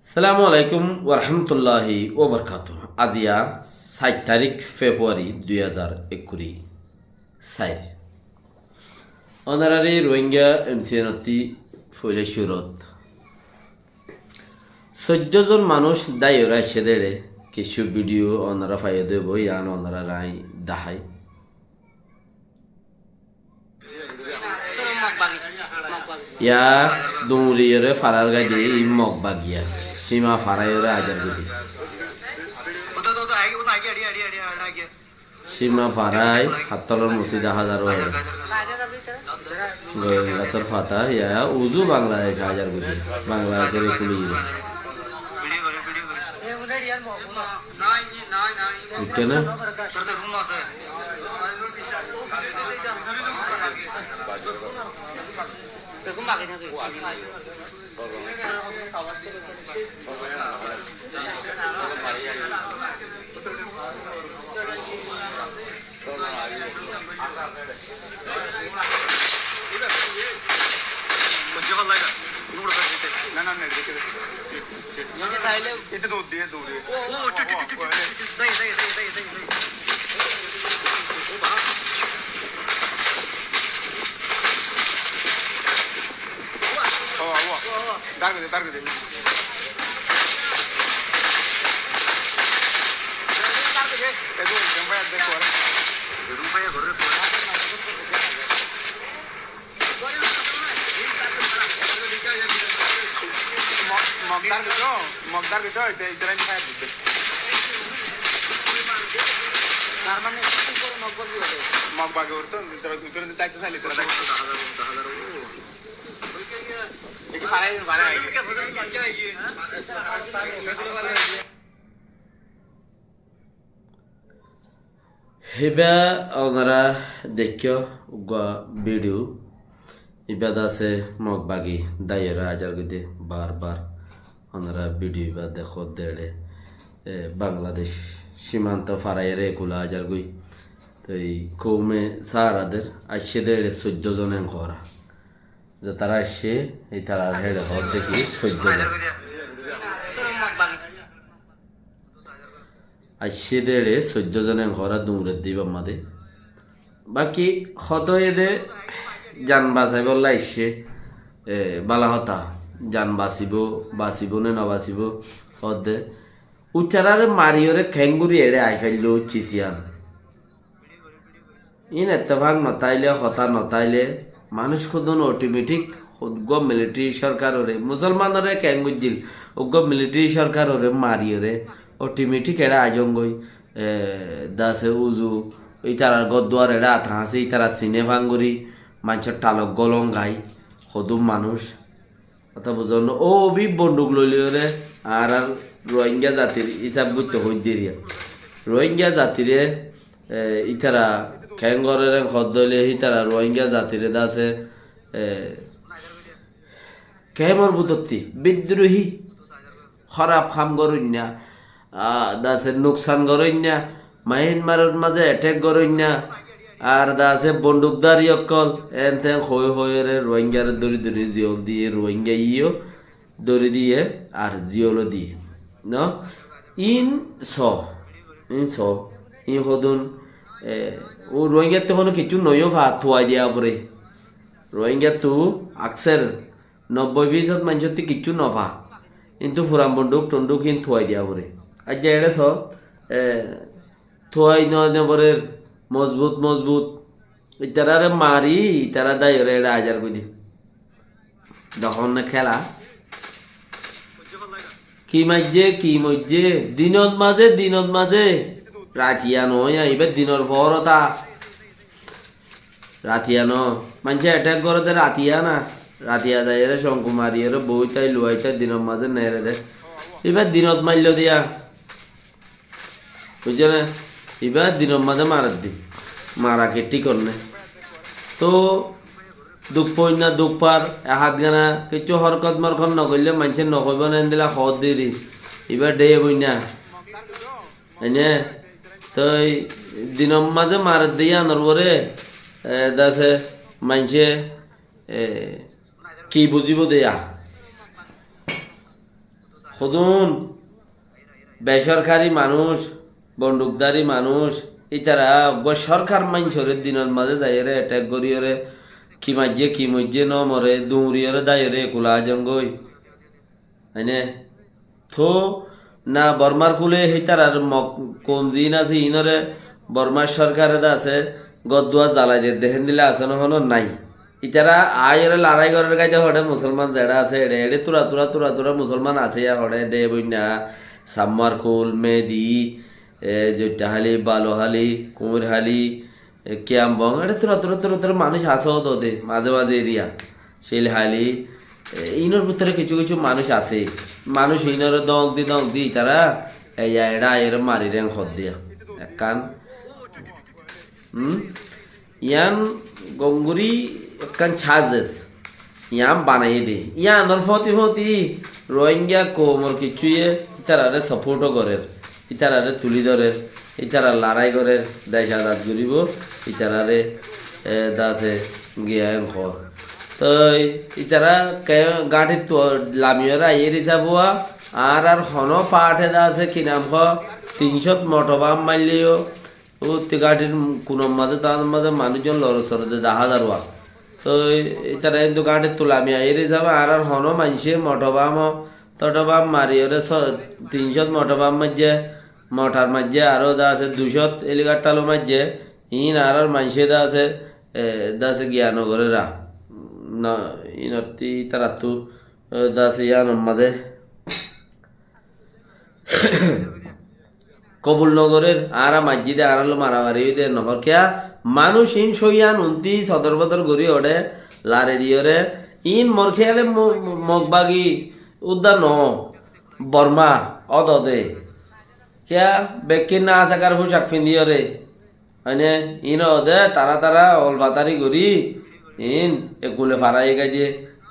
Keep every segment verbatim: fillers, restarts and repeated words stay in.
Assalamu alaikum warahmatulláhi wabarakátuhu. Aziya sair tarík Februari dui házar ekkuri sair. Onoráre Rohingya M C N ottí foila cúrot soiddó zon manúic dáiyore aiccé dé ére, kessú video onorá faiyó dé óibo, yián onoráre añí dahái. Yá duñriyóre farar gai de, í Mog bagiya. Címa faráiyore ajar goi de. Címa farai, Hattolor musi de házar óiye. Goyol gasór fata, yá uzu Bangladec ajar goi de. Bangladecór ekuli goi de. Buijjó né? Ó, ó. Dárgede, dárgede. Dárgede. Edu, zempaya de kore. Zempaya kore. Mo-, Mog dárgede, Mog dárgede, ite, ite lain fire dite. Mog bagi orto, ite, ite, ite, ite, ite, ite. Híba onorá deikkó uggúa video, íba de asé Mog bagi dáiyore ajar goi de bar bar. Onorá video íba dekó dé ére, e, Bangladec címanto faráiyore ekula ajar goi. Toi koume sára der aiccé dé ére soiddó zon en hoóra. Zetará aiccé, ítarar héçe hoódde ki soiddó zon. Aiccé dé ére soiddó zon en hoóra duñredde íbar mazé. Baki hotá óiye dé jan basaibólla aiccé, e, bála hotá. Jan basibó, basibó né no basibó, hoódde. Ítaráre mariyóre keéngorí eçé ai failló cisiyan. Ín ettefak no táile, hotá no táile, manúic hodún otometik uggúa militari sorkaroré, musolmanore keén goijjíl, uggúa militari sorkaroré mariyóre, otometik eçé aizongói, e, de asé uzu, ítarar gór duar eçé at hañsé, ítara sine fán gorí, maincór thalot gólom gai, hodún manúic. Hotá buzón né? Ó, bí bonduk loi loiyóre añárar Rohingya zatir hísab goittó hoiddé riya. Rohingya zatire, e, ítara keén gorér en hoódde óile, ítara Rohingya zatire de asé, e, keémor bútotti bidduruhí, hóraf ham goróinna, a, de asé nuksan goróinna, Myanmaror mazé etek goróinna, ar de asé bondukdari ókkol, en ten hoi hoiyóre Rohingyare dóri dóri ziyol diyé, Rohingya iyó dóri diyé, ar ziyolo diyé. No? Ín so, ín so, ín hodún, e, ó Rohingyattú honó kiccú noiyó fa, tuai diya foré. Rohingyattú akser nobboi fisót maincótti kiccú no fa. Kintu furan bonduk tonduk hín tuai diya foré. Aijja eçé so, e, tuai no, no forer, mozbut, mozbut. Ítarare mari, ítara dáiyore eçé aizar goi de. Dohón né kéla. Ki maijjé, ki moijjé, dinot mazé, dinot mazé. Ratiya no, ya, ibá dinor foór hotá. Ratiya no. Maincé etek goré dé ratiya na. Ratiya zaiyóre cóñku mariyóre boóitai luwaitai dinor mazé neere dé. Ibá dinot mailló diya. Buijjó né? Ibá dinor mazé marer dé. Mara ki thík ónne. Tóu duk foóinna, duk far, e hát gana, kiccú hórkot mórkot no goillé maincé no hoibó né, endilla hoódde ri. Ibá dheiye boinna. Ene, toi dinor mazé marer dé yíanor uore, e, de asé maincé, e, ki buzibó de yá? Hodún besorkari manúic, bondukdari manúic, ítara uggúa sorkar maincóre dinor mazé zaiyóre etek goríyore, ki maijjé, ki moijjé, no more, duñriyóre dáiyore ekula aijjongói. Aine, to na Bormar kule hítarar mok-, koum ziín asé, iínore Bormar sorkare de asé, gór duwar zalai der de héndilla asé no, hono nái. Ítara aiyóre larái gorer gaide hoçé musolman zeçé asé eçé, eçé tura tura tura tura musolman asé ya hoçé de boinna, Sammarkul, Medi, e, Zoittahali, Baluhali, Kumirhali, e, Kiyambong, eçé tura tura tura tura manúic asé ódode, mazé mazé eriya, Silhali, e, iínor bútore kissú kissú manúic asé. Manúic iínore dóñk di dóñk di ítara, e, ya eçé aiyóre marir en hoódde ya. Ekkán, hm? Yián gongori ekkán charges. Yián banaiyé de. Yiánor fóti fóti Rohingya koumor kissúye ítarare support ó gorer. Ítarare tuli dórer. Ítarar larái gorer. Dec azad goríbo. Ítarare, e, dase giya en hoór. Toi ítara ke gáñçittu lamiyóre aiyér hísab uwa. Añárar honó paáñṭe dase ki nam hoó, tin cót moto bam mailleyo, utti gáñçir kunor mazé, taar mazé manúic zon lorosor de dahá zar uwa. Toi ítara hintu gáñçittu lami aiyér hísabe añárar honó maincé moto bam, toto bam mariyóre so-, tin cót moto bam maijjé, motar maijjé, aró de asé dui cót helicopter o maijjé, iín añárar maincé de asé, e, de asé giya no gorér. No, iínottí ítarattu, e, de asé yiánor mazé kobul no gorér, añára maijjí de, añára loi maramari óiye de, no hoór kiyá? Manúic iín sóiyan untí sodor bodor gorí oçé, lari diyóre, iín mor kéyale mo-, mo-, Mokbagi udda no, Borma ódode. Kiyá, bekkín nasakar fúcak findiyóre. Mane, iín óde tara tara olfatari gorí, iín ekule faraiyé gai de,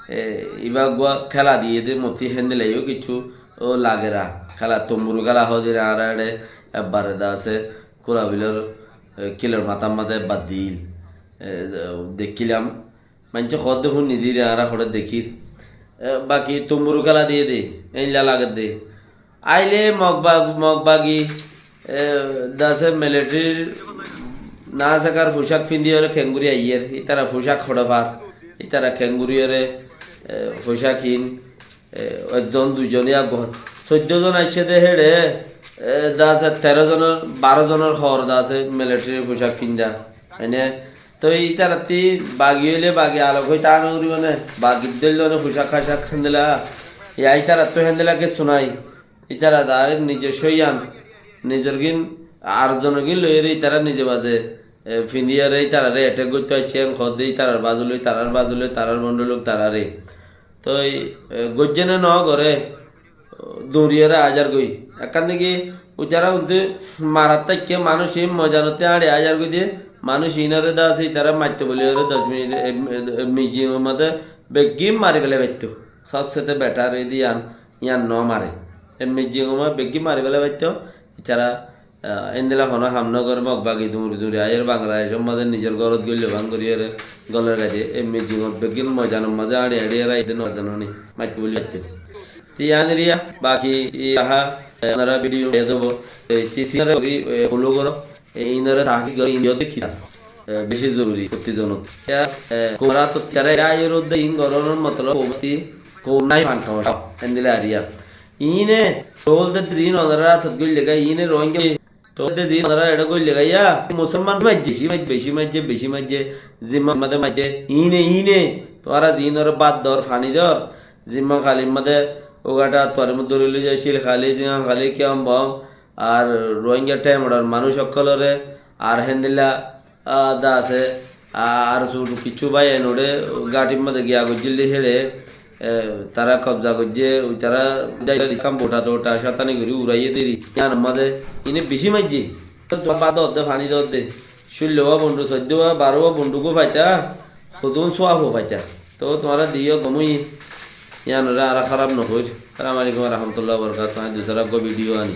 e, ibá uggúa kéla diyé de, mottí héndilla yó kissú ó lagera. Kéla tumburu kéla hoó de añára eçé, ebbare de asé, Kulabilor, e, kilor matár mazé ebbar diíl. E, de-, dekkílam. Maincé hoódde fúinni diyére añára hoçé dekír. E, baki tumburu kéla diyé de, éilla lagedde. Aile Mokba-, Mokbagi, e, dase militarir nasakar fúcak findiyóre kengori aiyér, ítara fúcak hoçé far, ítara kengoriyóre, e, fúcak iín, e, ekzon duizon ya got. Soiddó zon aiccé de héçe, e, dase teró zonor, baró zonor hoor dase militarir fúcak finda. Ene Toi ítarattí bagi óile bagi alok ói táa no foribó né? Bagi dóille óne fusák-hasák héndilla, ya ítarattú héndilla kessú nái. Ítara dare nizor sóiyan, nizor gín, ar zonor gín loiyóre ítara nize baze, e, findiyóre ítarare etek goittó aiccé, en hoódde ítarar bazu loi, tarar bazu loi, tarar bondhú loi, tarare. Toi, e, goijjé né no goré, duriyóre aizar goi. Ekkán niki uitará untú marat táikke manúic iín moidanottú áñçi aizar goi de, manúic iínoré de asé, ítara maitto buliyóre doc minit, e, e, e, mijjingor modé beggín mari félai faittó. Sobsete betar óilde yián, yián no mare. E mijjingor modé beggín mari félai faittó, ítara Ah, endilla hono ham no gore, Mog bagi duri duri aiyóre Bangladecór mazé nizor górot goille bang goriyóre, gólor gaide, e mijjingot beggín moidanor mazé añçi añçiyóre aiyé de no, no ni, maitto buli maitto. Te yián eriya, baki i aha, e, onora video e dobo, e, chisi re gori, e, follow goro, e, inore tahkik goro, in yot dekhi, e, beci zoruri, fotti zonot. Ya, e, koum ratot tara era aiyóre de in goronor motolob koum ti, koum nai fanto, endilla eriya. Iíne, toóu de ziín onorá átot goillé gái, iíne Rohingya, toóu de ziín onorá eçé goillé gái, yá, musolman maijjé, beci maijjé, beci maijjé, beci maijjé, zimma mazé maijjé, iíne, iíne, tuáñra ziínoré bát dor, faní dor, zimma kalir mazé, ugáta tuáñr mazé dóri loi zai, Cil kali, Zimma kali, Kiyambong, ar Rohingya Thaimoror manúic ókkolóre, ar héndilla, ah, de asé, ah, ar sur kissú báiyain uçé gáñçir mazé giya goijjíl de héçe, eh, tará kobza goijjé, ui tará dai kam bota tota cátani gorí uraiyé deri. Yiánor mazé iíne bicí maijjé. Tuáñr bát dódde, faní dódde. Cúllowa bondhú, soiddówa, barówa bondhú gó faitá, hodún súafo faitá. Toóu tuáñra diyó gom óiye. Yiánoré añára háraf no hoóir. Assalamu alaikum wa rahmatullahi wa barakatuhu. Añí dusára uggúa video aní.